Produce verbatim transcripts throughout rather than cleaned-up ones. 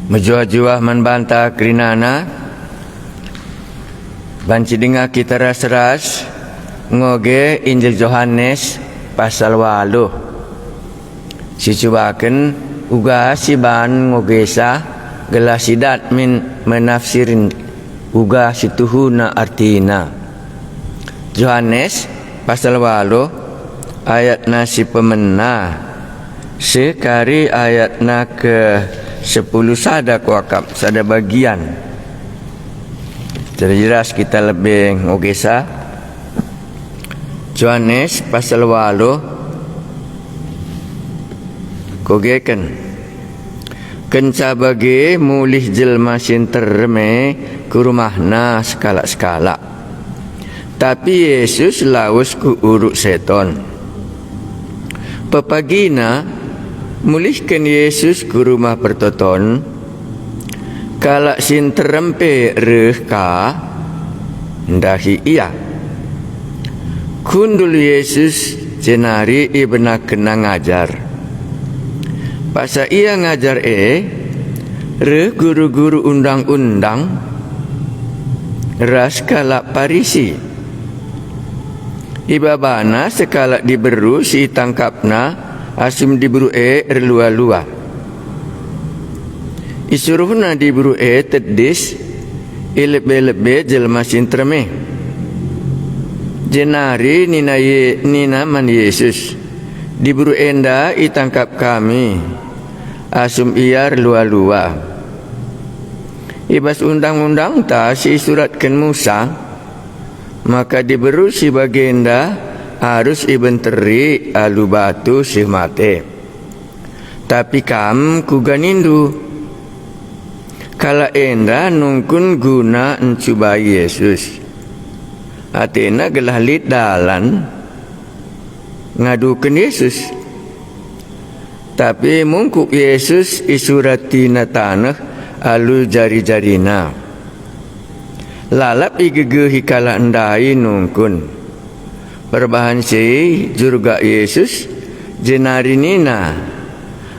Mejuah-juah man banta kerinana, banci denga kita ras-ras ngoge Injil Johanes pasal waluh. Sicubaken uga siban ngogesa gelah sidat min menafsirin uga situhuna artina. Johanes pasal waluh ayatna si pemena, sekari ayatna ke sepuluh sada kuakap sada bagian. Terjelas kita lebe ngogesa. Johanes pasal waluh kogeken. Kenca bage mulih jelma si nterem e ku rumahna sekalak-sekalak. Tapi Jesus lawes ku Uruk Seton. Pepagina, mulihken Jesus ku Rumah Pertoton, kalak si nterem pe reh ka ndahi Ia. Kundul Jesus jenari ibenakenNa ngajar. Paksa Ia ngajar e, reh guru-guru Undang-undang ras kalak Parisi. Ibabana sekalak diberu si itangkapna asum diberu e erlua-lua. Isuruhna diberu e tedis i lebe-lebe jelma si nterem e. Jenari nina Ye-, nina man Jesus, "Diberu enda itangkap kami asum ia erlua-lua. I bas Undang-undangta si isuratken Musa, maka diberu si bagenda arus ibenteri alu batu seh mate. Tapi kam kuga nindu?" Kalak enda nungkun guna ncubai Jesus. Atena gelah lit dalan ngaduken Jesus. Tapi mungkuk Jesus isuratina taneh alu jari-jarina. Lalap igegehi kalak ndai nungkun. Perbahan si jurgak Jesus jenari nina,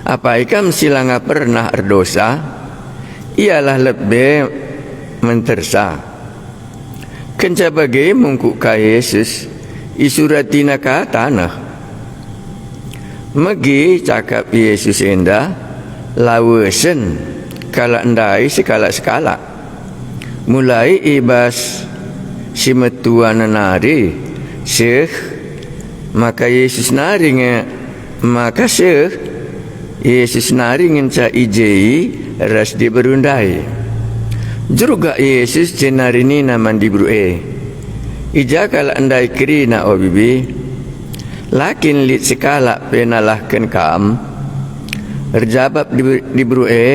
"Apai kam si langa pernah erdosa? Ialah lebe mentersa." Kenca bage mungkuk ka Jesus, isuratina ka taneh. Megi cakap Jesus enda, lawesen kalak ndai sekalak-sekalak. Mulai i bas si metua nari seh, maka Jesus nari nge, maka seh, Jesus nari ngenca i je ras diberu ndai. Jurgak Jesus jenari nina man diberu e, "I ja kalak ndai kerina, o bibi?" "La kin lit sekalak pe nalahken kam?" Erjabap dibe-, diberu e,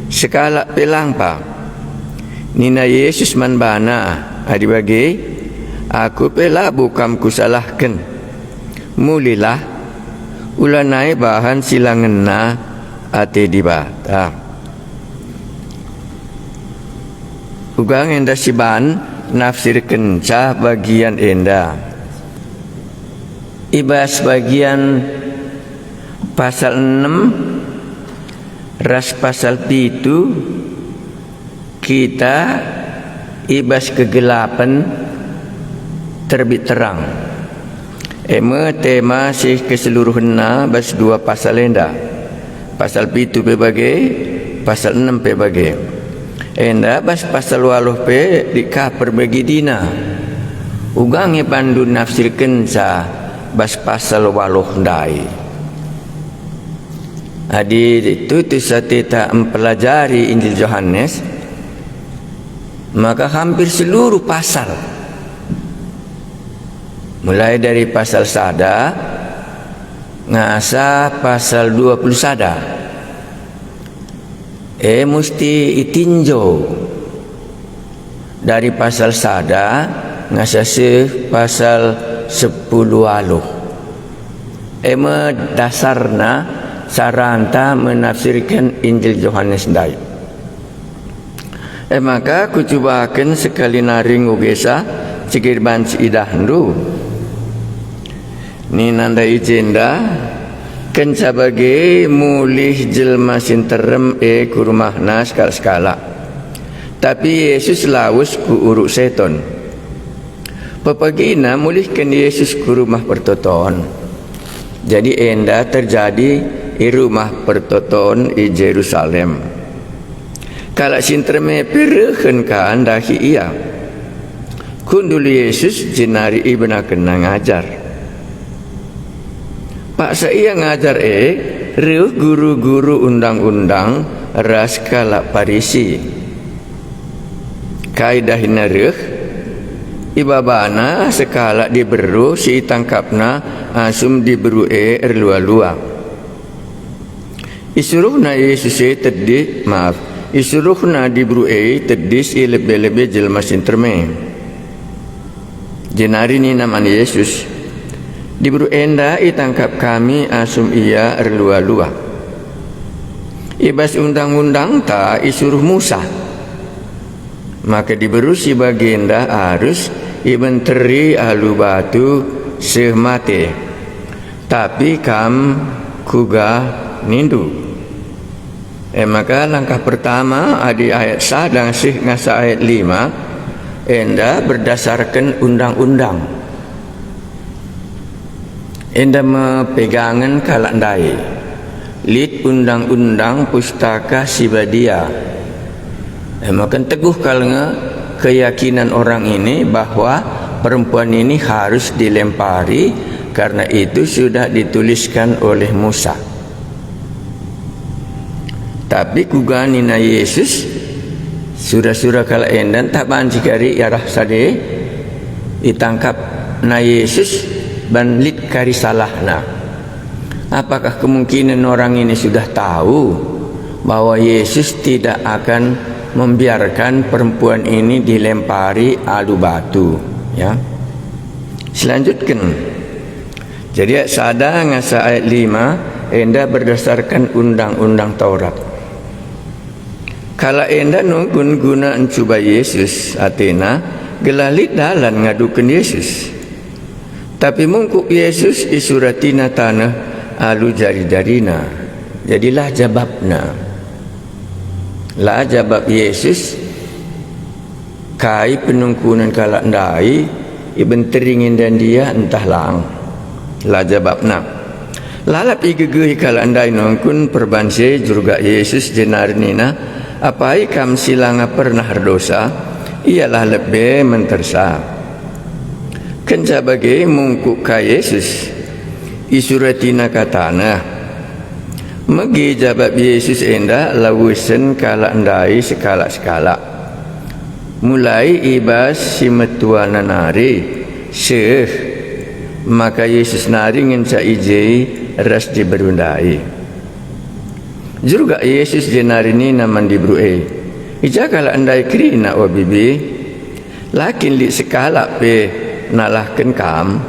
"Sekalak pe lang pa." Nina Jesus man bana, "Adi bage, Aku pe labo kam kusalahken. Mulihlah, ulanai bahan si la ngena ate Dibata." Uga nge enda siban nafsirkenca bagian enda. I bas bagian pasal enem ras pasal pitu, kita i bas kegelapen terbit terang. E me tema si keseluruhenna bas dua pasal enda. Pasal pitu pe bage, pasal enem pe bage. Enda bas pasal waluh pe lit ka perbagidina. Uga nge bandu nafsirkenca bas pasal waluh ndai. Adi tutus ateta mpelajari Injil Johanes, maka hampir seluruh pasal, mulai dari pasal sada ngasa pasal dua puluh sada, e musti itinjau. Dari pasal sada ngasa seh pasal sepuluh waluh. E me dasarna caranta menafsirken Injil Johanes ndai. E maka kucubaken sekali nari ngogesa cegir banci idahndu. Nina ndai i jenda, Kenca bage mulih jelma si nterem e ku rumahna sekalak-sekalak. Tapi Jesus lawes ku Uruk Seton. Pepagina mulihken Jesus ku Rumah Pertoton. Jadi enda terjadi i Rumah Pertoton i Jerusalem. Kalak si nterem e pe rehen ka ndahi IA. Kundul Jesus jenari ibenakenNa ngajar. Paksa IA ngajar e, reh guru-guru Undang-undang ras kalak Parisi. Kai dahinna reh? Ibabana sekalak diberu si itangkapna asum diberu e erlua-lua. Isuruhna Jesus e tedis, maaf, isuruhna diberu e tedis i lebe-lebe jelma si nterem e. Jenari nina man Jesus, "Diberu enda itangkap kami asum ia erlua-lua. I bas Undang-undangta isuruh Musa maka diberu si bagenda arus ibenteri alu batu seh mate. Tapi kam kuga nindu?" E maka langkah pertama adi ayat sada seh ngasa ayat lima, enda berdasarken Undang-undang. Enda me pegangen kalak ndai. Lit Undang-undang Pustaka Si Badia. E maka teguh kal nge keyakinan orang ini bahwa perempuan ini harus dilempari karena itu sudah dituliskan oleh Musa. Tapi kuga nina Jesus, sura-sura kalak enda ntah banci kari arah sada itangkapna Jesus ban lit kari salahna. Apakah kemungkinan orang ini sudah tahu bahwa Yesus tidak akan membiarkan perempuan ini dilempari alu batu? Ya. Selanjutken. Jadi ayat sada ngasa ayat lima enda berdasarkan Undang-undang Taurat. Kalak enda nungkun guna ncuba Jesus atena gelah lit dalan ngaduken Jesus. Tapi mungkuk Jesus isuratina taneh alu jari-jarina. Jadi la jabapna. La jabap Jesus. Kai penungkunen kalak ndai, ibenteri nge ndia ntah lang? La jabapna. Lalap igegehi kalak ndai nungkun perban si e, jurgak Jesus jenari nina, "Apai kam si langa pernah erdosa, ialah lebe mentersa." Kenca bage mungkuk ka Jesus, isuratina ka taneh. Megi jabap Jesus enda lawesen kalak ndai sekalak-sekalak. Mulai i bas si metuana nari seh, maka Jesus nari ngenca i je ras diberu ndai. Jurgak Jesus jenari nina man diberu e, "I ja kalak ndai kerina, o bibi? La kin lit sekalak pe nalahken kam?"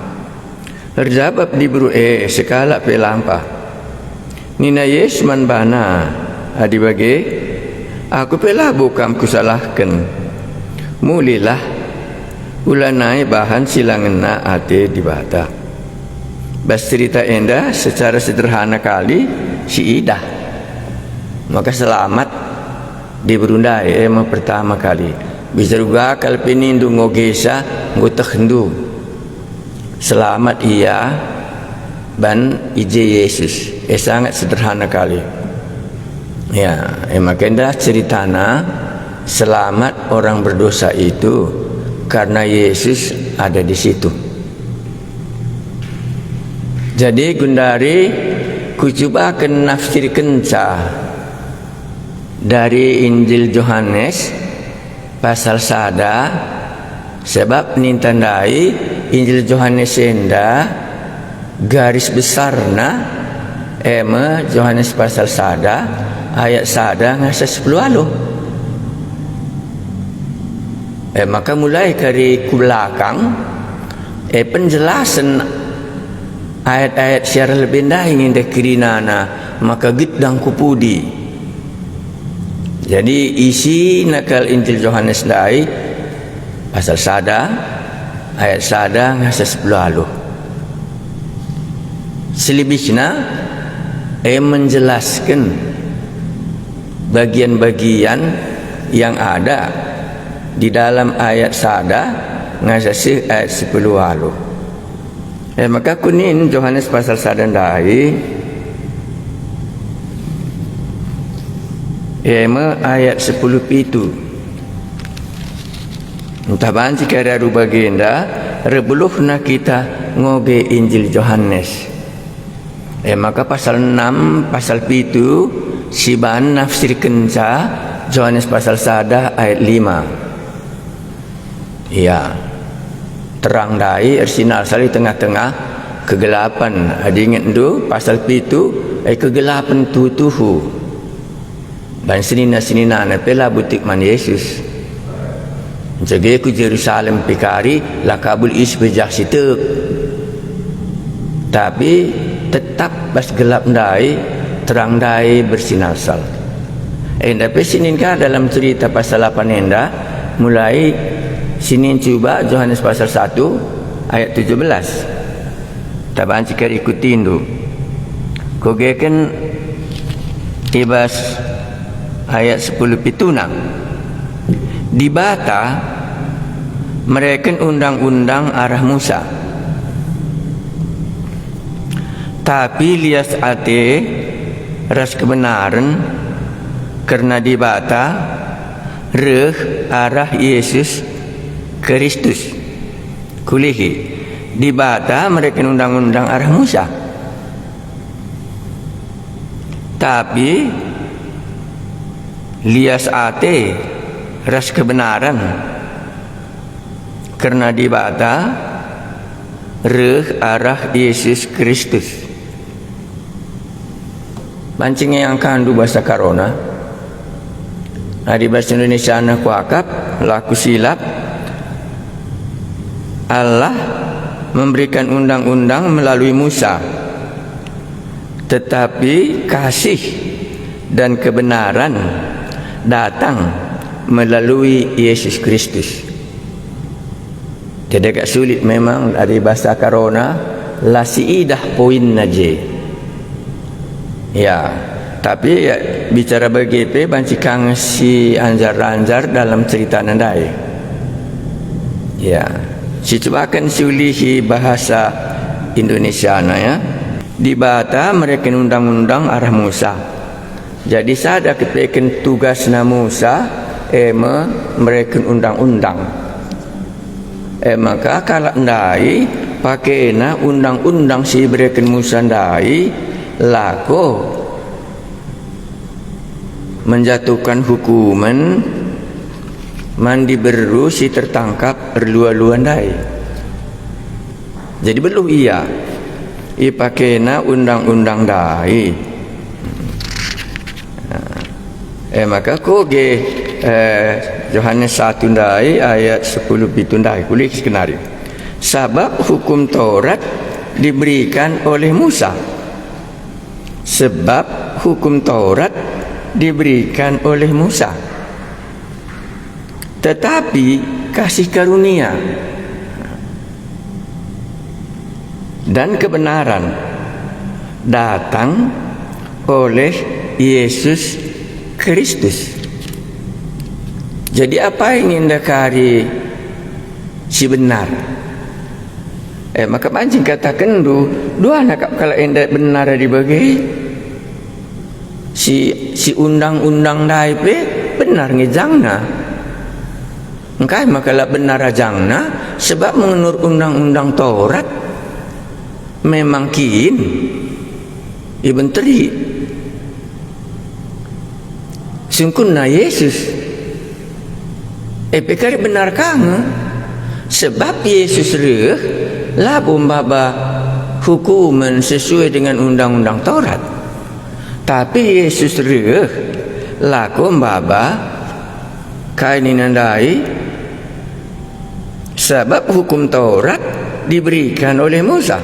Erjabap diberu e, "Sekalak pe la mpa." Nina Jesus man bana, "Adi bage, Aku pe labo kam kusalahken. Mulilah, ulanai bahan si la ngena ate Dibata." Bas cerita enda secara sederhana kali siidah, maka selamat diberu ndai, e me pertama kali. Bisa uga kal pe nindu, "Enggo gesa, enggo tehndu." Selamat ia ban i je Jesus. E sangat sederhana kali. Ya, e maka enda ceritana, selamat orang berdosa itu karena Yesus ada di situ. Jadi, gundari kucubaken nafsirkenca dari Injil Johanes pasal sada, sebab ninta ndai Injil Johanes enda garis besarna, e me Johanes pasal sada ayat sada ngasa sepuluh alu. E maka mulai kari ku belakang, e penjelasen ayat-ayat si arah lebe ndai nge ndai kerinana maka gedang ku pudi. Jadi, isina kal Injil Johanes ndai, pasal sada, ayat sada ngasa sepuluh alu. Selebihna, eh, menjelasken bagian-bagian yang ada di dalam ayat sada ngasa seh ayat sepuluh waluh. Eh, maka kunin Johanes pasal sada ndai, e me ayat sepuluh pitu. Ntah banci kari alu bagenda, erbeluhna kita ngoge Injil Johanes. E maka pasal enam, pasal pitu, si ban nafsirkenca Johanes pasal sada ayat lima. Ia, terang ndai ersinalsal i tengah-tengah kegelapen. Adi ingetndu pasal pitu, e kegelapen tuhu-tuhu. Ban senina-seninana pe la butik man Jesus. Njege ku Jerusalem pe kari la kabul ise pe jah si tek. Tapi tetap bas gelap ndai, terang ndai bersinalsal. Enda pe sinin ka dalam cerita pasal lapan enda, mulai sinin cuba Johanes pasal satu ayat tujuh belas. Tabanci kari ikutindu. Kugeken i bas ayat sepuluh pituna. Dibata mereken undang-undang arah Musa. Tapi lias ate ras kebenaren kerna Dibata reh arah Yesus Kristus. Kulihi, Dibata mereken undang-undang arah Musa. Tapi lias ate ras kebenaren kerna Dibata reh arah Yesus Kristus. Banci nge angkandu basa Karona. Adi basa Indonesiana kuakap, la kusilap, Allah memberikan undang-undang melalui Musa, tetapi kasih dan kebenaran datang melalui Yesus Kristus. Jadi agak sulit memang adi basa Karona, la siidah poinna je. Ya, tapi ya, bicara bage pe banci ka nge sianjar-anjar dalam cerita ndai. Ya, sicubaken siulihi bahasa Indonesiana ya. Dibata mereken undang-undang arah Musa. Jadi sada kepeken tugasna Musa, e me mereken undang-undang. E maka kalak ndai pakena undang-undang si ibereken Musa ndai lako menjatuhkan hukumen man diberu si tertangkap erlua-lua ndai. Jadi beluh ia ipakena undang-undang ndai. E maka kuge, eh, Johanes satu ndai ayat sepuluh pitu ndai, kulihi kenari. Sabap hukum Taurat diberikan oleh Musa. Sebab hukum Taurat diberikan oleh Musa. Tetapi kasih karunia dan kebenaran datang oleh Yesus Kristus. Jadi apai nge enda kari si benar? E maka banci katakendu, duana kap kalak enda benar adi bage? Si, si undang-undang ndai pe benar nge jangna. Engkai maka la benar ajangna? Sebab menurut undang-undang Taurat memang kin ibenteri sungkunna Yesus. E pe kari benar ka nge, sebab Yesus reh labo maba hukumen sesuai dengan undang-undang Taurat. Tapi Yesus reh lako maba kai nina ndai, sabap hukum Taurat diberikan oleh Musa,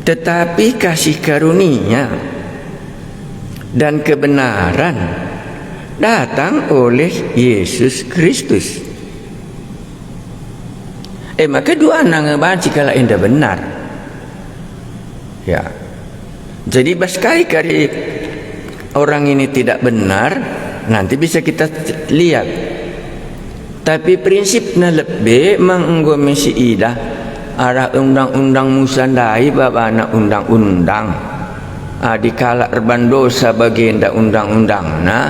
tetapi kasih karunia dan kebenaran datang oleh Yesus Kristus. E maka duana nge banci kalak enda benar. Ya. Jadi bas kai kari orang ini tidak benar, nanti bisa kita lihat. Tapi prinsipna lebe mang enggo me siidah arah Undang-undang Musa ndai babana undang-undang. Adi kalak erban dosa bagenda undang-undangna,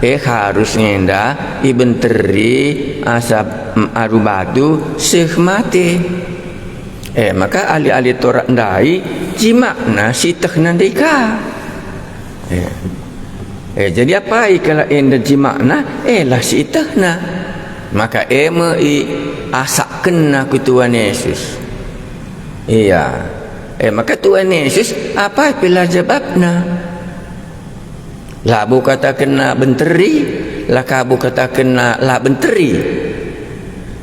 e harus ngenda ibenteri asa, mm, aru batu seh mate. E maka ahli-ahli Torat ndai jimakna sietehna ndai ka. E. E, jadi apai kalak enda jimakna? E lah sietehna. Maka e me iasakkenna ku Tuhan Yesus. Iya. E maka Tuhan Yesus apai pe la jabapna. Labo katakenna benteri, la kabo katakenna la benteri.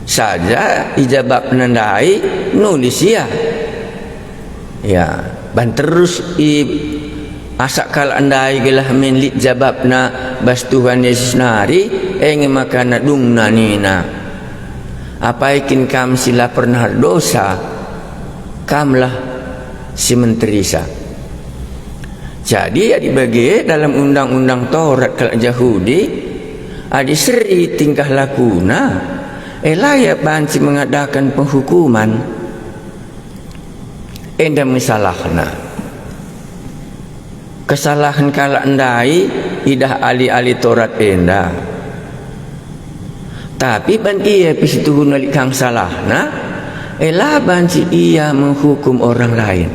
Saja ijabapna ndai nulis ia. Ya, ban terus i asak kalak ndai gelah min lit jabapna bas Tuhan Yesus nari, e nge maka nadungna nina, "Apai kin kam si la pernah erdosa? Kamlah si menterisa." Jadi, adi bage dalam Undang-undang Taurat kalak Jahudi, adi seri tingkah lakuna, e la ia banci mengadakan penghukuman. Enda me salahna. Kesalahen kalak ndai idah ahli-ahli Torat enda. Tapi ban ia pe situhuna lit kang salahna, e la banci ia menghukum orang lain.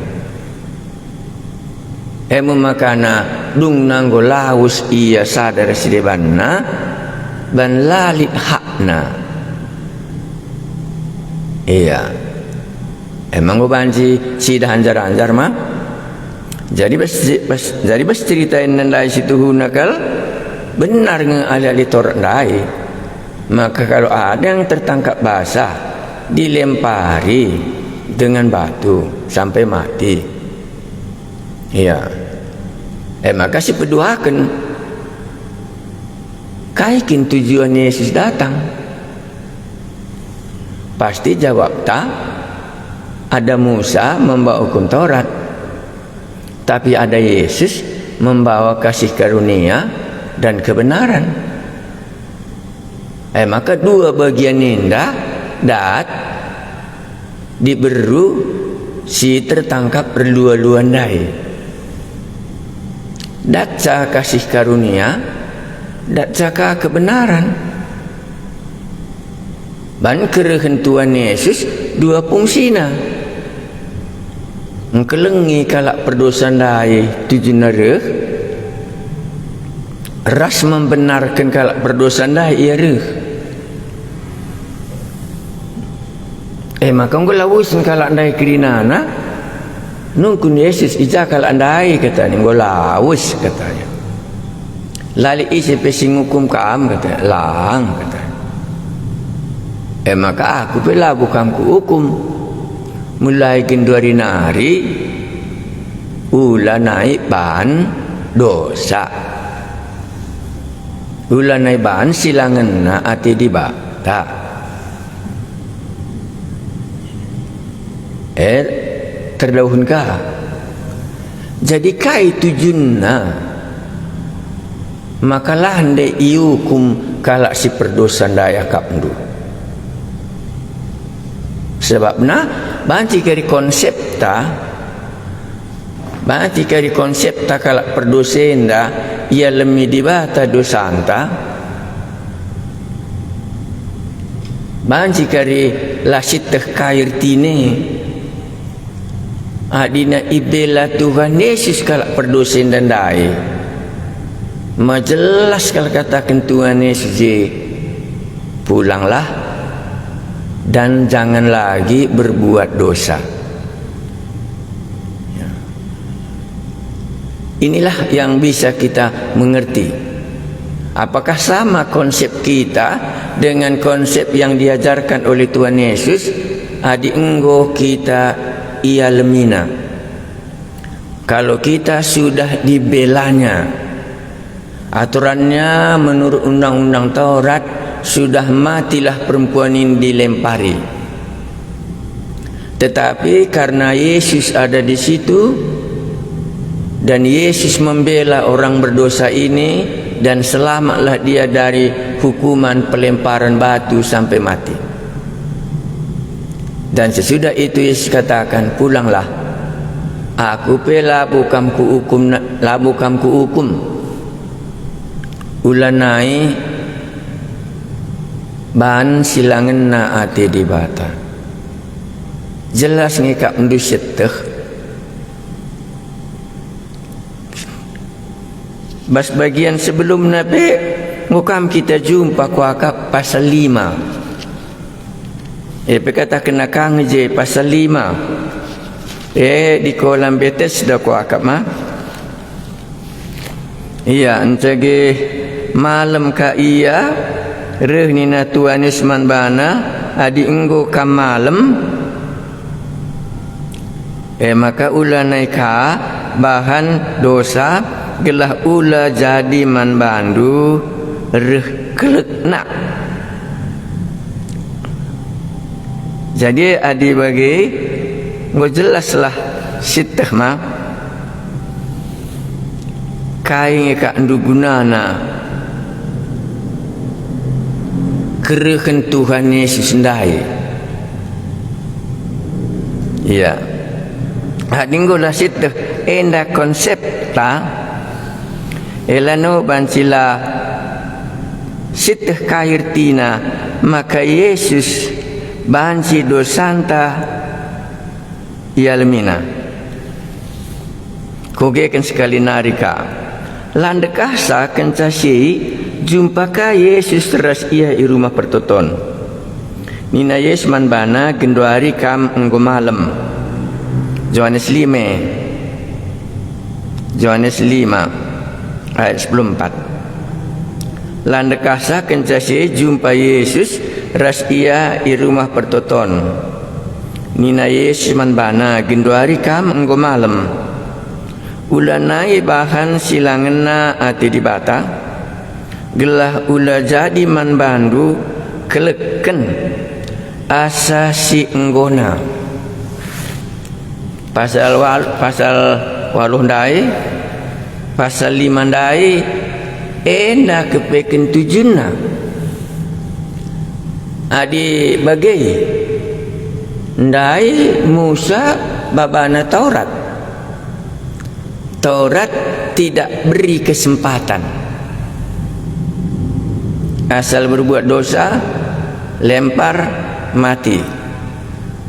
E me makana dungna enggo lawes ia sada ras si debanna, ban la lit hakna. Iya. E me enggo banci siidah anjar-anjar ma. Jadi bas, bas, jadi bas cerita enda ndai situhuna kal, benar nge ahli-ahli Torat ndai. Maka kalau ada yang tertangkap basah, dilempari dengan batu sampai mati. Iya. E maka sipeduaken, kai kin tujuan Yesus datang? Pasti jawabta, ada Musa membawa hukum Taurat, tapi ada Yesus membawa kasih karunia dan kebenaran. E maka dua bagian enda dat diberu si tertangkap erlua-lua ndai. Datca kasih karunia, datca ka kebenaran. Ban kerehen Tuhan Yesus dua fungsina. Engkelengi kalak perdosa ndai tujunna reh, ras membenarken kalak perdosa ndai ia reh. E maka enggo lawesen kalak ndai kerinana, nungkun Yesus, "I ja kalak ndai?" katanya. "Enggo lawes," katanya. "La lit ise pe si ngukum kam?" katanya. "Lang," katanya. "E maka aku pe labo kam kuukum. Mulai genduari nari, ula nai ban dosa. Ula nai ban si la ngena ate Dibata." Eh, terdauhen ka. Jadi kai tujunna? Maka la ndai iukum kalak si perdosa ndai akapndu. Sebabna banci kari konsepta, banci kari konsepta kalak perdosa enda ialemi Dibata dosanta, banci kari la sieteh kai ertina. Adina ibela Tuhan Yesus kalak perdosa enda ndai, mejelas kal kataken Tuhan Yesus je, "Pulanglah dan jangan lagi berbuat dosa." Ya. Inilah yang bisa kita mengerti. Apakah sama konsep kita dengan konsep yang diajarkan oleh Tuhan Yesus adi enggo kita ialemina? Kalau kita sudah dibelanya, aturannya menurut Undang-undang Taurat, sudah matilah perempuan ini dilempari. Tetapi karena Yesus ada di situ, Dan Yesus membela orang berdosa ini, dan selamatlah dia dari hukuman pelemparan batu sampai mati. Dan sesudah itu Yesus katakan, "Pulanglah. Aku pe labo kam kuukum, labo kam kuukum. Ulanai ban si la ngena ate Dibata." Jelas nge kap ndu sieteh. Bas bagian sebelumna pe, enggo kam kita jumpa kuakap pasal lima. E, pe katakenna kang je pasal lima. E, di kolam Betesda kuakap ma. Ia, ncage malem ka ia, reh nina Tuhan Yesus man bana, "Adi enggo kam malem, e maka ulanai ka bahan dosa, gelah ula jadi man bandu reh kelekna." Jadi adi bage, enggo jelaslah sieteh ma. Kai nge kap ndu gunana kerehen Tuhan Yesus ndai? Ia. Adi enggo la sieteh, enda konsepta, e lano banci la sieteh kai ertina maka Yesus banci dosanta ialemina. Kugeken sekali nari ka. La ndekahsa kenca si e, jumpa ka Yesus ras ia i Rumah Pertoton. Nina Yesus man bana, "Genduari kam enggo malem." Johanes lima. Johanes lima ayat sepuluh empat. La ndekahsa kenca si e jumpa Yesus ras ia i Rumah Pertoton. Nina Yesus man bana, "Genduari kam enggo malem. Ulanai bahan si la ngena ate Dibata, gelah ula jadi man bandu keleken asa si enggona." Pasal wal-, pasal waluh ndai, pasal lima ndai, enda kepeken tujunna. Adi bage, ndai Musa babana Taurat. Taurat tidak beri kesempatan. Asal berbuat dosa, lempar, mati.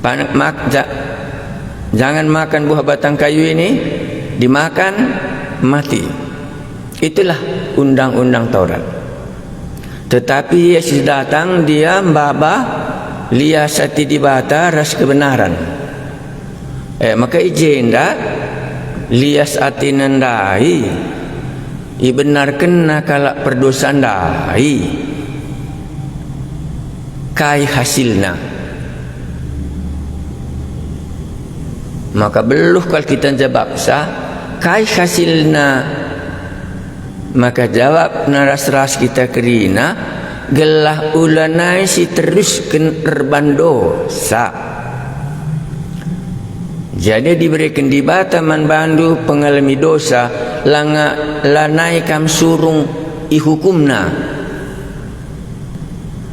Pan-, mak-, ja-, jangan makan buah batang kayu ini, dimakan, mati. Itulah undang-undang Taurat. Tetapi Yesus datang, Dia maba lias ate Dibata ras kebenaran. E, maka i jenda lias atena ndai ibenarkenna kalak perdosa ndai. Kai hasilna? Maka beluh kal kita njabapsa, kai hasilna? Maka jawabna ras-ras kita kerina, gelah ulanai si terusken erban dosa. Jadi dibereken Dibata man bandu pengalemi dosa, langa-, lanai kam surung ihukumna.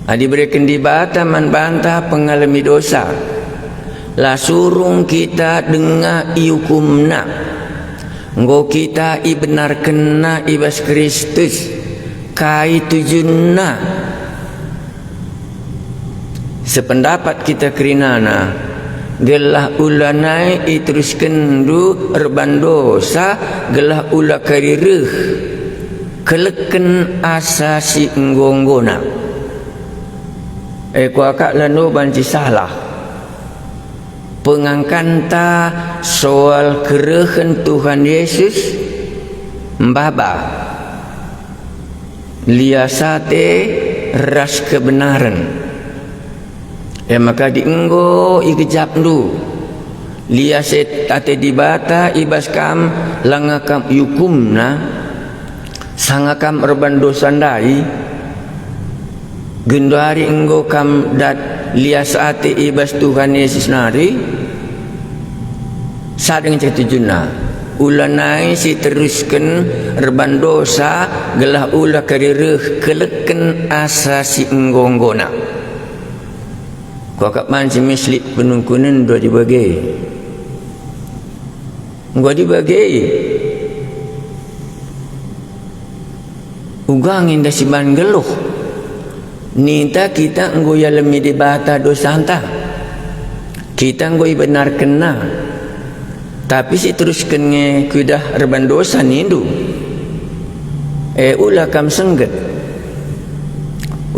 Adi bereken Dibata man banta pengalemi dosa, la surung kita denga iukumna. Enggo kita ibenarkenna i bas Kristus. Kai tujunna? Sependapat kita kerinana, gelah ulanai iteruskenndu erban dosa, gelah ula kari reh keleken asa si enggo-enggona. E, kuakap landu banci salah pengangkanta soal kerehen Tuhan Yesus maba lias ate ras kebenaren. E maka adi enggo igejapndu lias ate Dibata i bas kam, langa kam iukumna, sanga kam erban dosa ndai, genduari enggo kam dat lias ate i bas Tuhan Yesus nari, sada ngenca tujunna. Ulanai si terusken erban dosa, gelah ula kari reh keleken asa si enggo-enggona. Kuakap banci mislik penungkunenndu adi bage. Enggo adi bage, uga nge enda si ban nggeluh. Ninta kita enggo ialemi Dibata dosanta. Kita enggo ibenarkenNa. Tapi si terusken nge kuidah erban dosa nindu. E, ula kam sengget.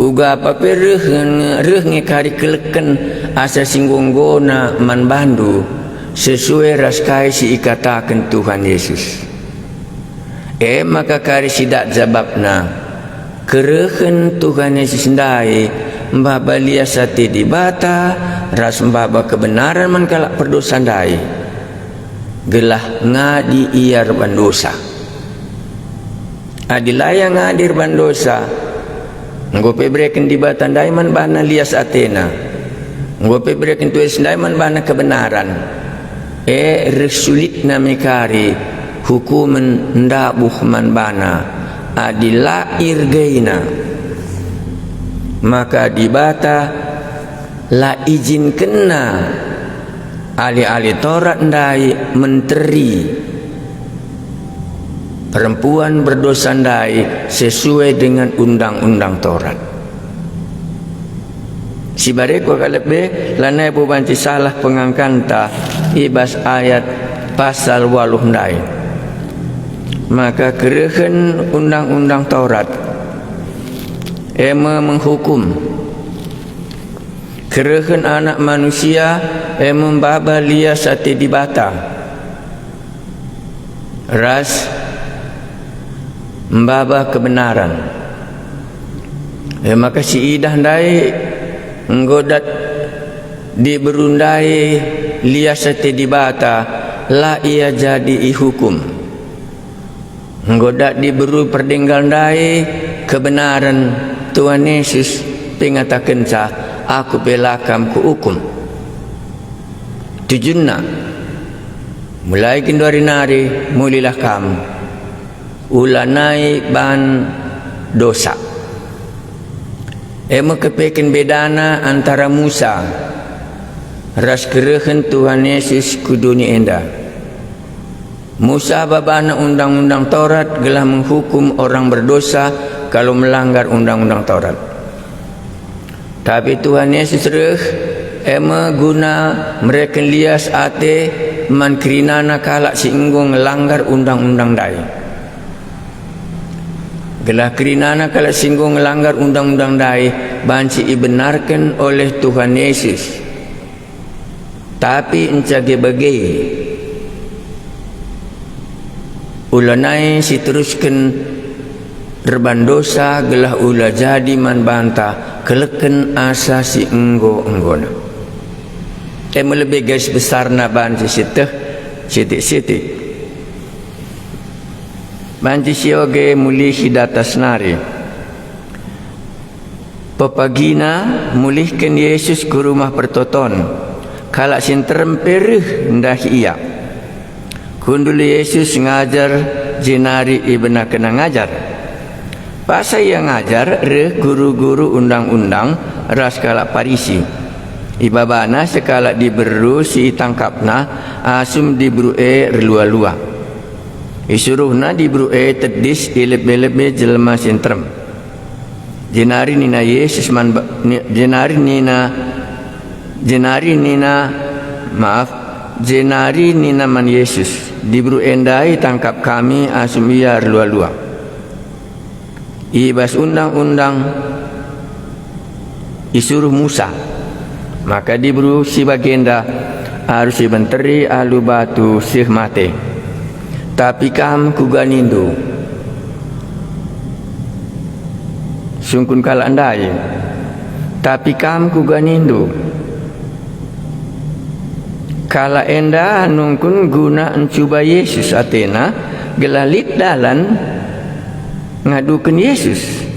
Uga apa pe reh nge, reh nge kari keleken asa si enggo-enggona man bandu, sesuai ras kai si ikataken Tuhan Yesus. E maka kari si dat jabapna, kerehen Tuhan Yesus ndai maba lias ate Dibata ras maba kebenaran man kalak perdosa ndai, gelah ngadi ia erban dosa. Adi la ia ngadi erban dosa, enggo pe ibereken Dibata ndai man bana lias atena. Enggo pe ibereken Tuhan Yesus ndai man bana kebenaran. E, reh sulitna me kari hukumen ndabuh man bana adi la iregeina. Maka Dibata la ijinkenna ahli-ahli Taurat ndai menteri perempuan berdosa ndai sesuai dengan undang-undang Taurat. Si bage kuakap lebe, lanai bo banci salah pengangkanta i bas ayat pasal waluh ndai. Maka kerehen undang-undang Taurat e me menghukum. Kerehen Anak Manusia e me maba lias ate Dibata ras maba kebenaran. E maka si idah ndai enggo dat diberu ndai lias ate Dibata, la ia jadi ihukum. Enggo dat diberu perdenggal ndai kebenaren Tuhan Yesus pe ngatakenca, "Aku pe la kam kuukum." Tujunna, mulai genduari nari mulilah kam, ulanai ban dosa. E me kepeken bedana antara Musa ras kerehen Tuhan Yesus ku doni enda. Musa babana Undang-undang Taurat gelah menghukum orang berdosa kalau melanggar Undang-undang Taurat. Tapi Tuhan Yesus reh, e me guna mereken lias ate man kerinana kalak si enggo ngelanggar Undang-undang ndai. Gelah kerinana kalak si enggo ngelanggar Undang-undang ndai banci ibenarken oleh Tuhan Yesus. Tapi enca ge bage, ulanai si terusken erban dosa gelah ula jadi man banta keleken asa si enggo-enggona. E me lebe garis besarna banci sieteh sitik-sitik. Banci sioge mulihi datas nari. Pepagina mulihken Yesus ku Rumah Pertoton. Kalak si nterem pe reh ndahi Ia. Kundul Yesus ngajar, jenari ibenakenNa ngajar. Paksa Ia ngajar, reh guru-guru Undang-undang ras kalak Parisi. Ibabana sekalak diberu si itangkapna asum diberu e erlua-lua. Isuruhna diberu e tedis i lebe-lebe jelma si nterem. Jenari nina Yesus man ba-, ni-, jenari nina, jenari nina, maaf, jenari nina man Yesus, "Diberu enda itangkap kami asum ia erlua-lua." I bas Undang-undang isuruh Musa, maka diberu si bagenda arus ibenteri alu batu seh mate. Tapi kam kuga nindu? Sungkun kalak ndai. Tapi kam kuga nindu? Kalak enda nungkun guna ncuba Yesus atena gelah lit dalan ngaduken Yesus.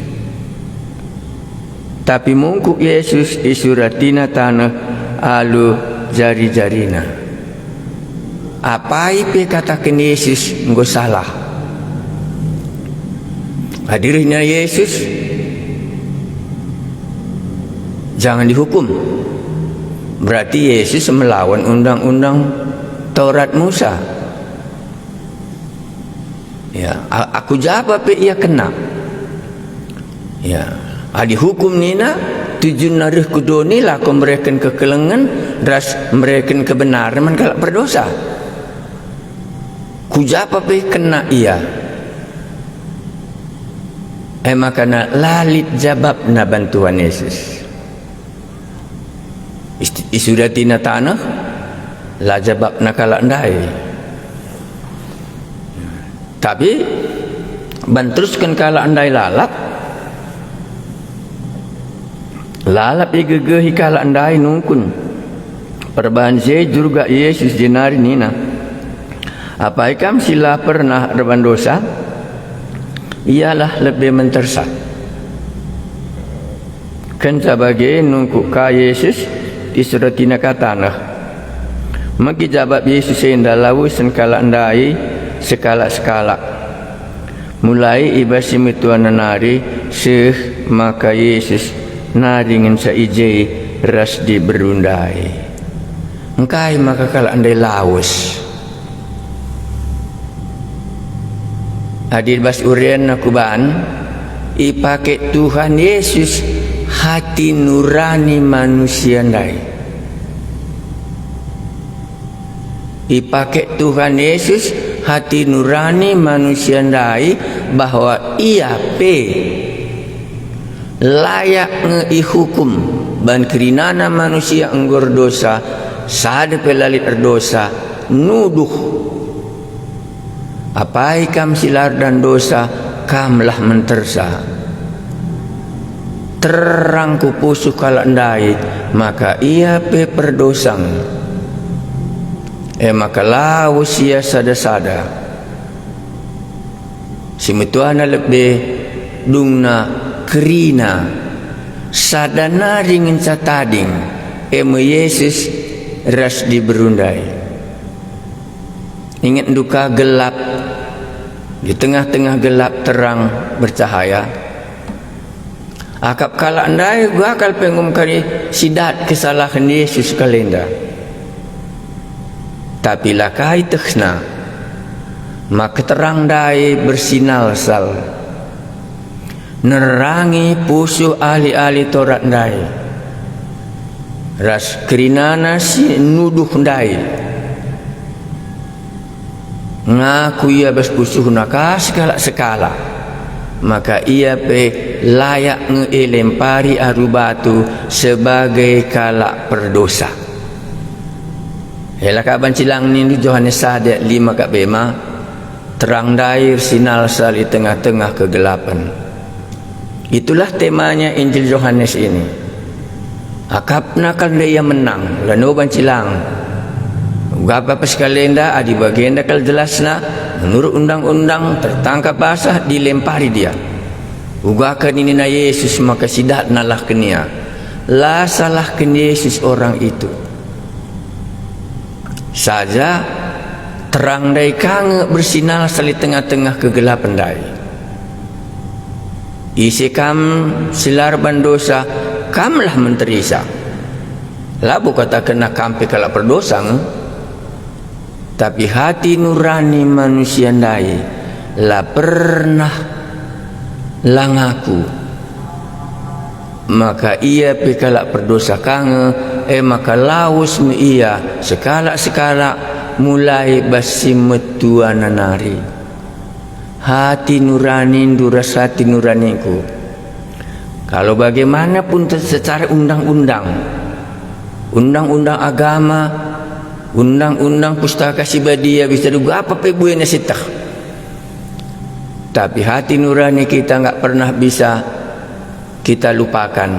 Tapi mungkuk Yesus isuratina taneh alu jari-jarina. Apai pe kataken Yesus enggo salah. Adi rehna Yesus, jangan dihukum. Berarti Yesus melawan undang-undang Taurat Musa. Ya, a-, aku japa pe ia kena. Ya, adi hukum nina, tujunna reh ku doni lako mereken kekelengen ras mereken kebenaren man kalak perdosa. Ku japa pe kena ia. E maka la lit jabapna ban Tuhan Yesus. Ist-, isuratina taneh, la jabapna kalak ndai. Tapi, banterusken kalak ndai lalap, lalap igegehi kalak ndai nungkun. Perbahan si e jurgak Yesus jenari nina, "Apai kam si la pernah erban dosa? Ialah lebe mentersa." Kenca bage nungkun ka Yesus, isuratina ka taneh. Megi jabap Yesus enda lawesen kalak ndai sekalak-sekalak. Mulai i bas si metuana nari seh maka Yesus nari ngenca i je ras diberu ndai. Engkai maka kalak ndai lawes? Adi bas urenna kuban, ipake Tuhan Yesus hati nurani manusia ndai. Ipake Tuhan Yesus hati nurani manusia ndai bahwa ia pe layak nge ihukum ban kerinana manusia enggo erdosa, sada pe la lit erdosa, nuduh. Apai kam si la erdan dosa, kamlah mentersa. Terang ku pusuh kalak ndai, maka ia pe perdosa nge. E maka lawes ia sada-sada. Si metuana lebe, dungna kerina, sada nari ngenca tading, e me Yesus ras diberu ndai. Ingetndu ka gelap, di tengah-tengah gelap terang bercahaya. Akap kalak ndai uga kal pe ngumken si dat kesalahen Yesus kalenda. Tapi la kai tehna, maka terang ndai bersinalsal. Nerangi pusuh ahli-ahli Taurat ndai, ras kerinana si nuduh ndai. Ngaku ia bas pusuhna ka sekalak-sekalak, maka ia pe layak nge ilempari aru batu sebagai kalak perdosa. Ela ka banci lang nindu Johanes sada lima ka bema, terang ndai ersinalsal i tengah-tengah kegelapen. Itulah temanya Injil Johanes ini. Akapna kal ndai ia menang, lano banci lang. Uga pe sekalenda adi bagenda kal jelasna, menurut undang-undang tertangkap basah dilempari dia. Uga ka ninina Yesus maka si dat nalahken ia. La salahken Yesus orang itu. Saja terang ndai ka nge bersinalsal i tengah-tengah kegelapen ndai. Ise kam si la erban dosa, kamlah menterisa. Labo katakenna kam pe kalak perdosa nge. Tapi hati nurani manusia ndai la pernah la ngaku. Maka ia pe kalak perdosa ka nge, e maka lawes me ia sekalak-sekalak mulai bas si metuana nari. Hati nuranindu ras hati nuraningku. Kalau bagaimanapun te-, secara undang-undang, undang-undang agama, undang-undang Pustaka Si Badia, bisa uga apa pe buena sieteh. Tapi hati nurani kita nggak pernah bisa kita lupakan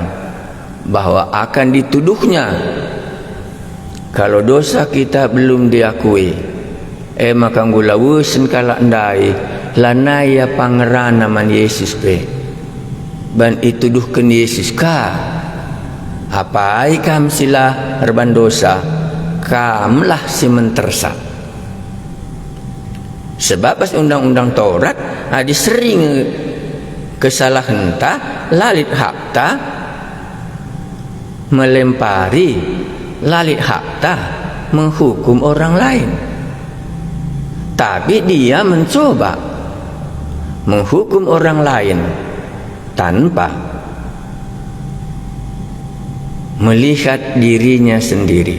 bahwa akan dituduhnya kalau dosa kita belum diakui, e maka enggo lawesen kalak ndai, lanai ia pangerana man Yesus pe. Ban ituduhken Yesus ka, "Apai kam si la erban dosa, kamlah si mentersa." Sebab bas Undang-undang Taurat, adi seri nge kesalahenta, la lit hakta melempari, la lit hakta menghukum orang lain. Tapi dia mencoba menghukum orang lain tanpa melihat dirinya sendiri.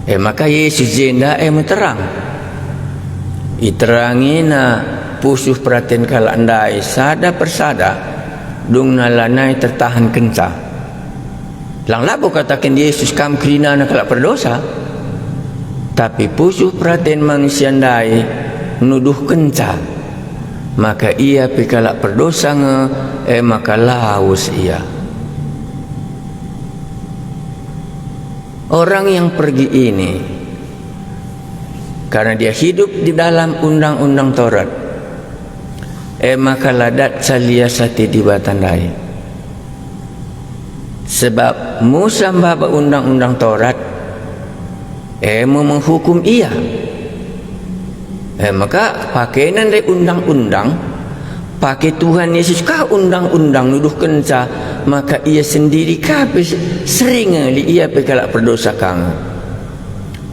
E maka Yesus jenda e meterang. Iterangina pusuh peraten kalak ndai sada persada, dungna lanai tertahankenca. Lang labo kataken Jesus, "Kam kerinana kalak perdosa." Tapi pusuh peraten manusia ndai nuduhkenca maka ia pe kalak perdosa nge, e maka lawes ia. Orang yang pergi ini, karena dia hidup di dalam Undang-undang Taurat, e maka la datca lias ate Dibata ndai. Sebab Musa maba Undang-undang Taurat, e me menghukum ia. E maka pakena ndai undang-undang, pake Tuhan Yesus ka undang-undang nuduhkenca maka ia sendiri ka pe seri nge lit ia pe kalak perdosa ka nge.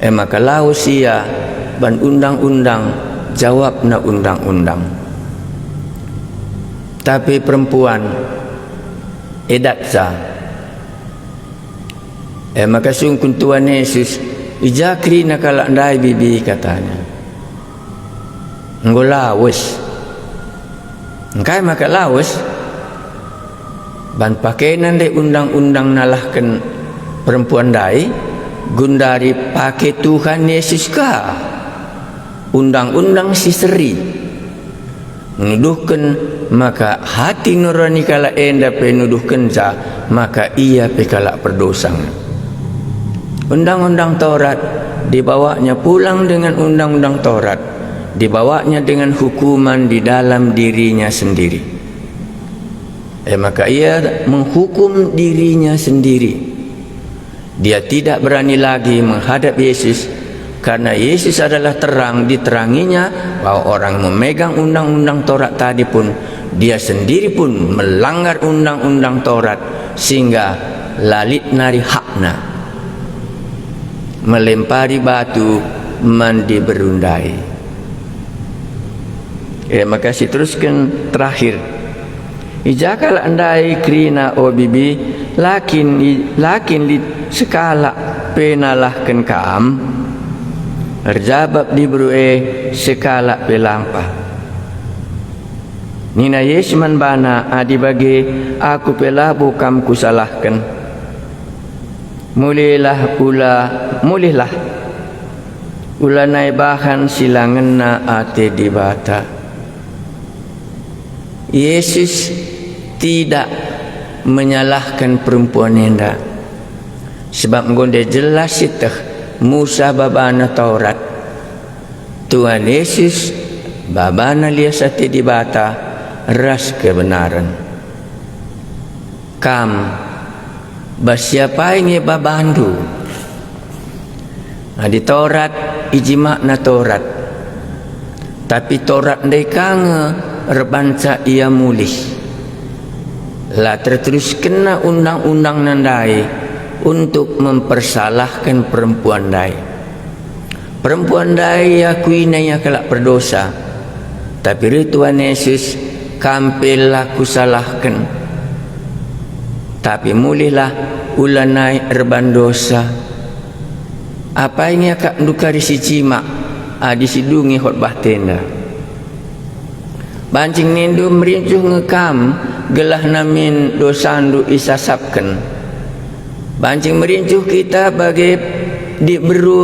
E maka lawes ia ban undang-undang, jawabna undang-undang. Tapi perempuan e datca. E maka sungkun Tuhan Yesus, "I ja kerina kalak ndai bibi?" katanya. "Enggo lawes." Engkai maka lawes? Ban pakena ndai undang-undang nalahken perempuan ndai, gundari pake Tuhan Yesus ka undang-undang si seri. Nuduhken maka hati nurani kalak enda pe nuduhkenca maka ia pe kalak perdosa nge. Undang-undang Taurat dibawanya pulang dengan Undang-undang Taurat, dibawanya dengan hukuman di dalam dirinya sendiri. E maka ia menghukum dirinya sendiri. Dia tidak berani lagi menghadap Yesus, karena Yesus adalah terang, diteranginya bahwa orang memegang undang-undang Taurat tadi pun, dia sendiri pun melanggar undang-undang Taurat, sehingga la lit nari hakna melempari batu man diberu ndai. E maka si terusken terakhir. I ja kalak ndai kerina, o bibi, la kin i-, la kin lit sekalak pe nalahken kam? Erjabap diberu e, sekalak pe lampa. Nina Yesus man bana, "Adi bage, aku pe labo kam kusalahken. Mulihlah ula, mulihlah, ulanai bahan si la ngena ate Dibata." Yesus tidak menyalahkan perempuan enda, sebab enggo ndai jelas sieteh Musa babana Taurat, Tuhan Yesus babana lias ate Dibata ras kebenaren. Kam, bas si apai nge babandu? Adi Taurat, ijimakna Taurat. Tapi Taurat ndai ka nge erbanca ia mulih. La terteruskenna undang-undangna ndai untuk mempersalahken perempuan ndai. Perempuan ndai iakuina ia kalak perdosa. Tapi reh Tuhan Yesus, "Kam pe la kusalahken. Tapi mulihlah, ulanai erban dosa." Apai nge akapndu kari si jimak adi si dungi khotbah enda? Banci nindu, "Merincuh nge kam, gelah min dosandu isasapken." Banci merincuh kita bage diberu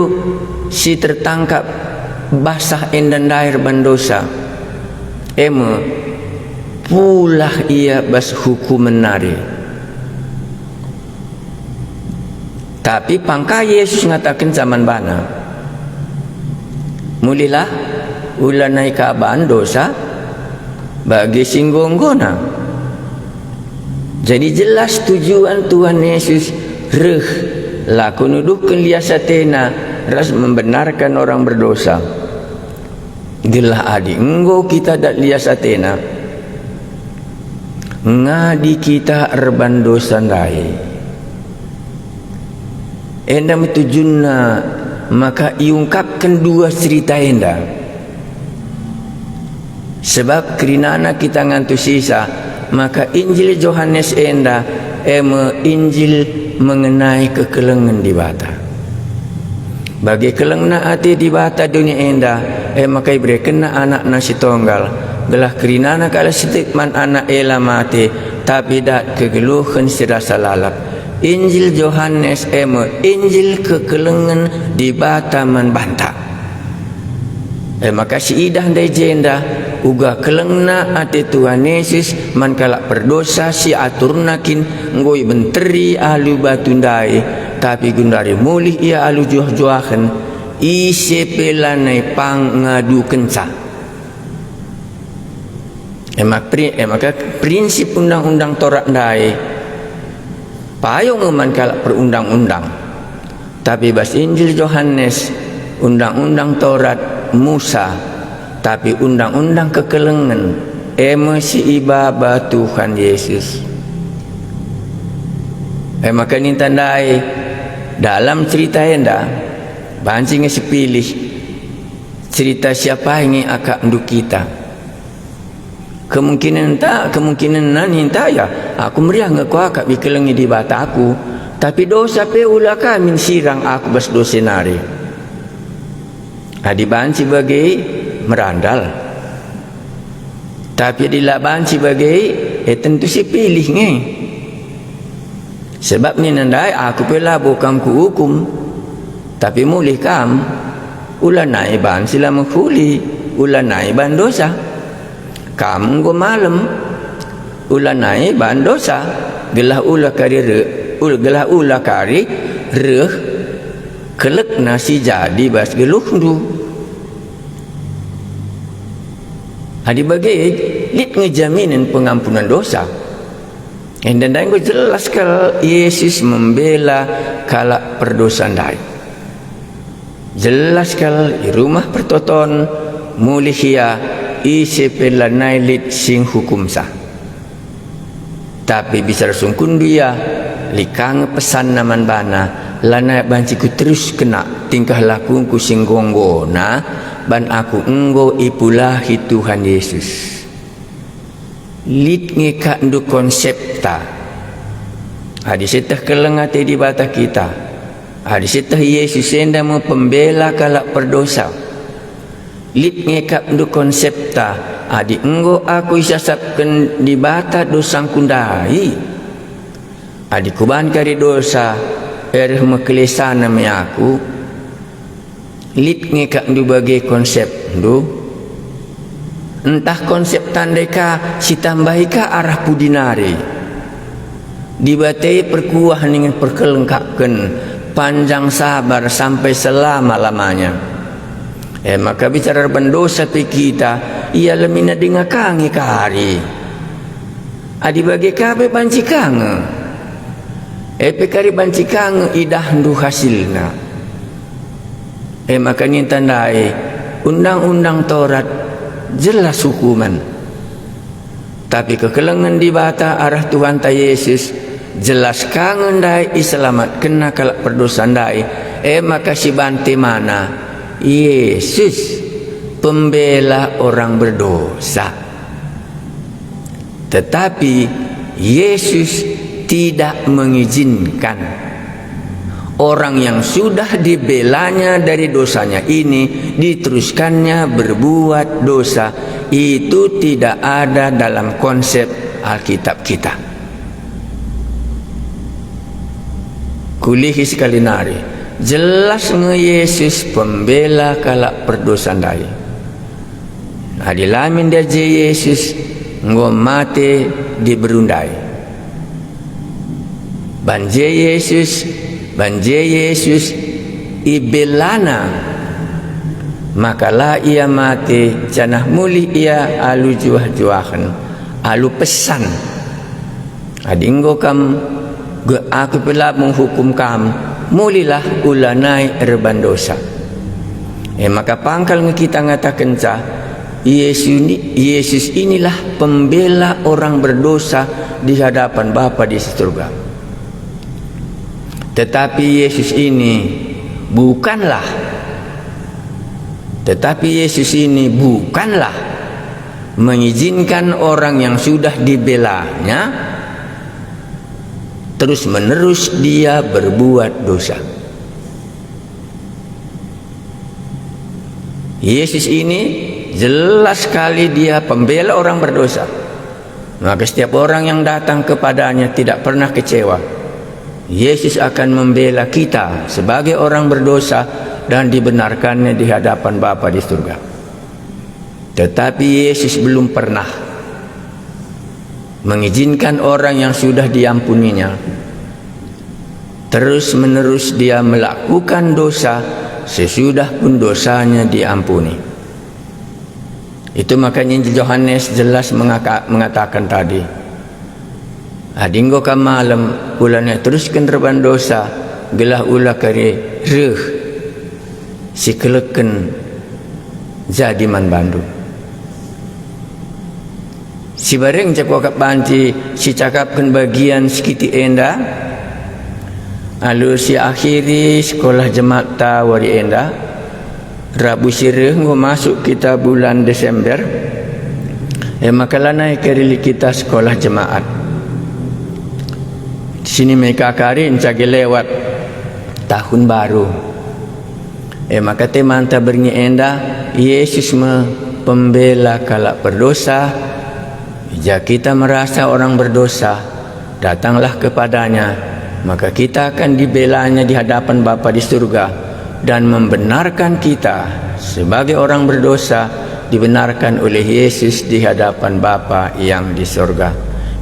si tertangkap basah enda ndai erban dosa. E me, pulah ia bas hukumen nari. Tapi pangka Yesus ngatakenca man bana, "Mulihlah, ulanai ka bahan dosa bagi si enggo-enggona." Jadi jelas tujuan Tuhan Yesus reh, lako nuduhken lias atena ras membenarkan orang berdosa. Gelah adi enggo kita dat lias atena, ngadi kita erban dosa ndai. Enda me tujunna maka iungkapken dua cerita enda. Sebab kerinana kita ngantusisa maka Injil Johanes enda e me Injil mengenai kekelengen Dibata. Bage kelengna ate Dibata doni enda, e maka iberekenNa AnakNa si Tonggal, gelah kerinana kalak si tek man Anak e la mate, tapi dat kegeluhen si rasa lalap. Injil Johanes e me Injil kekelengen Dibata man banta. E maka siidah ndai jenda, uga kelengna ate Tuhan Yesus man kalak perdosa si aturna kin enggo ibenteri alu batu ndai, tapi genduari mulih ia alu juah-juahen, ise pe lanai pang ngadukenca. E maka pri-, e maka prinsip Undang-undang Torat ndai payo nge man kalak perundang-undang. Tapi bas Injil Johanes, Undang-undang Torat Musa, tapi Undang-undang kekelengen, e me si ibaba Tuhan Yesus. E maka ninta ndai, dalam cerita enda, banci nge sepilih cerita siapa nge akapndu kita. Kemungkinen ta, kemungkinen nani ntah ya, aku meriah nge kuakap ikelengi Dibata aku, tapi dosa pe ula ka min sirang aku bas dosa nari. Adi banci bage, merandal. Tapi adi la banci bage, e tentu sipilih nge. Sebab nina ndai aku pe labo kam kuukum, tapi mulih kam, ulanai banci la mehuli, ulanai ban dosa. Kam enggo malem, ulanai ban dosa, gelah ula kari re-, ul-, gelah ula kari reh kelekna si jadi bas geluhndu. Adi bage, lit nge jaminen pengampunan dosa. Enda ndai enggo jelas kal Yesus membela kalak perdosa ndai. Jelas kal i Rumah Pertoton mulih ia, ise pe lanai lit si nghukumsa. Tapi bicara sungkunndu ia, lit ka nge pesanna man bana, lanai banci kuteruskenna tingkah lakungku si enggo-enggona, ban aku enggo ipulahi Tuhan Yesus. Lit nge kakndu konsepta. Adi sieteh keleng ate Dibata kita, adi sieteh Yesus enda me pembela kalak perdosa, lit nge kakndu konsepta, adi enggo aku isasapken Dibata dosangku ndai. Adi kuban kari dosa, e reh me kelesana me aku. Lit nge kakndu bage konsepndu? Ntah konsep tandai ka si tambahi ka arah pudi nari? Dibata e perkuah ningen perkelengkaken, panjang sabar sampai selama-lamanya. E maka bicara erban dosa pe kita, ia lemina denga ka nge kari. Adi bage ka pe banci ka nge. E pe kari banci ka nge idahndu hasilna. E maka ninta ndai, Undang-undang Torat jelas hukumen. Tapi kekelengen Dibata arah Tuhanta Yesus, jelas ka nge ndai iselamatkenNa kalak perdosa ndai, e maka si bante mana, Yesus, pembela orang berdosa. Tetapi Yesus tidak mengizinkan orang yang sudah dibelanya dari dosanya ini diteruskannya berbuat dosa. Itu tidak ada dalam konsep Alkitab kita. Kulihi sekali nari, jelas nge Yesus pembela kalak perdosa ndai. Adi la min ndia je Yesus enggo mate diberu ndai. Ban je Yesus, ban je Yesus ibelana, maka la ia mate, janah mulih ia alu juah-juahen, alu pesan. Adi enggo kam ge aku pe la menghukum kam, mulihlah ulanai erban dosa. E maka pangkal nge kita ngatakenca, Yesus ini, Yesus inilah pembela orang berdosa di hadapan Bapa di surga. Tetapi Yesus ini bukanlah, tetapi Yesus ini bukanlah mengizinkan orang yang sudah dibelanya terus-menerus dia berbuat dosa. Yesus ini jelas sekali dia pembela orang berdosa. Maka setiap orang yang datang kepadanya tidak pernah kecewa. Yesus akan membela kita sebagai orang berdosa dan dibenarkannya di hadapan Bapa di surga. Tetapi Yesus belum pernah mengizinkan orang yang sudah diampuninya terus-menerus dia melakukan dosa sesudah pun dosanya diampuni. Itu makanya Injil Yohanes jelas mengaka-, mengatakan tadi, "Adi enggo kam malem, ula terusken reban dosa, gelah ula kari reh si keleken jadi man bandu." Si bareng cakap banci sicakapken bagian si kitik enda, alu si akhiri sekolah jemaat ta wari enda, Rabu si reh enggo masuk kita bulan Desember, e maka lanai kari lit kita sekolah jemaat. Sini me ka kari encage lewat tahun baru. E maka temanta berngi enda, Yesus me pembela kalak perdosa. I ja kita merasa orang berdosa, datanglah kepadanya, maka kita akan dibelanya di hadapan Bapa di surga dan membenarkan kita sebagai orang berdosa dibenarkan oleh Yesus di hadapan Bapa yang di surga.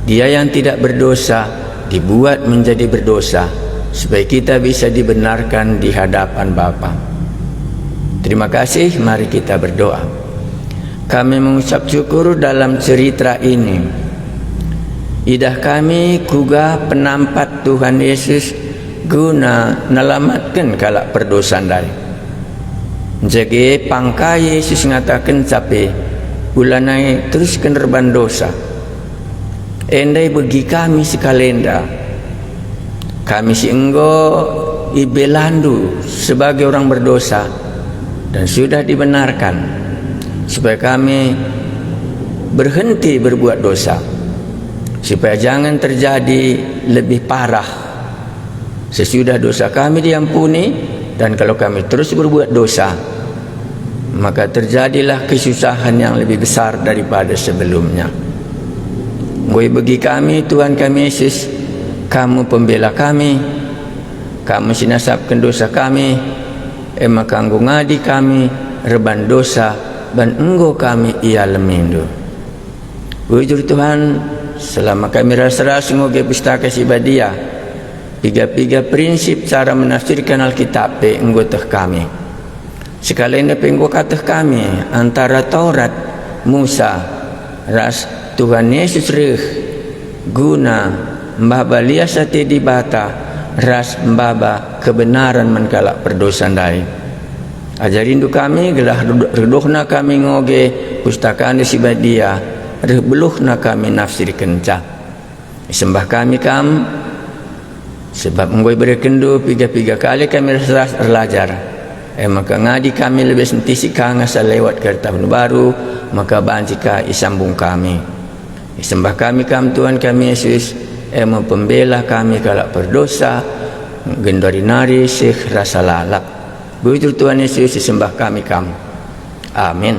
Dia yang tidak berdosa dibuat menjadi berdosa, supaya kita bisa dibenarkan di hadapan Bapa. Terima kasih, mari kita berdoa. Kami mengucap syukur dalam cerita ini. Idah kami kuga penampat Tuhan Yesus guna nelamatken kalak perdosa ndai. Jage pangka Yesus ngatakenca pe, "Ulanai terusken reban dosa." Enda ibegi kami sekalenda. Kami si enggo ibelandu sebagai orang berdosa dan sudah dibenarkan, supaya kami berhenti berbuat dosa, supaya jangan terjadi lebih parah. Sesudah dosa kami diampuni, dan kalau kami terus berbuat dosa, maka terjadilah kesusahan yang lebih besar daripada sebelumnya. Enggo ibegi kami, Tuhan kami Yesus, Kamu pembela kami, Kamu si nasapken dosa kami, e maka enggo ngadi kami reban dosa, ban enggo kami ialemindu. Bujur Tuhan, selama kami ras-ras ngoge Pustaka Si Badia, piga-piga prinsip cara menafsirkan Alkitab pe enggo teh kami. Sekalenda pe enggo kateh kami antara Taurat, Musa, ras Tuhan Yesus reh guna maba lias ate Dibata ras maba kebenaren man kalak perdosa ndai. Ajarindu kami gelah redo-, redohna kami ngoge Pustakandu Si Badia, reh beluhna kami nafsirkenca. Isembah kami Kam, sebab enggo iberekenndu piga-piga kali kami ras-ras erlajar. E maka ngadi kami lebe sentisi ka ngasa lewat kari tahun baru, maka banci ka isambung kami. Isembah kami Kam, Tuhan kami Yesus, e me pembela kami kalak perdosa, genduari nari seh rasa lalap. Bujur Tuhan Yesus, isembah kami Kam. Amin.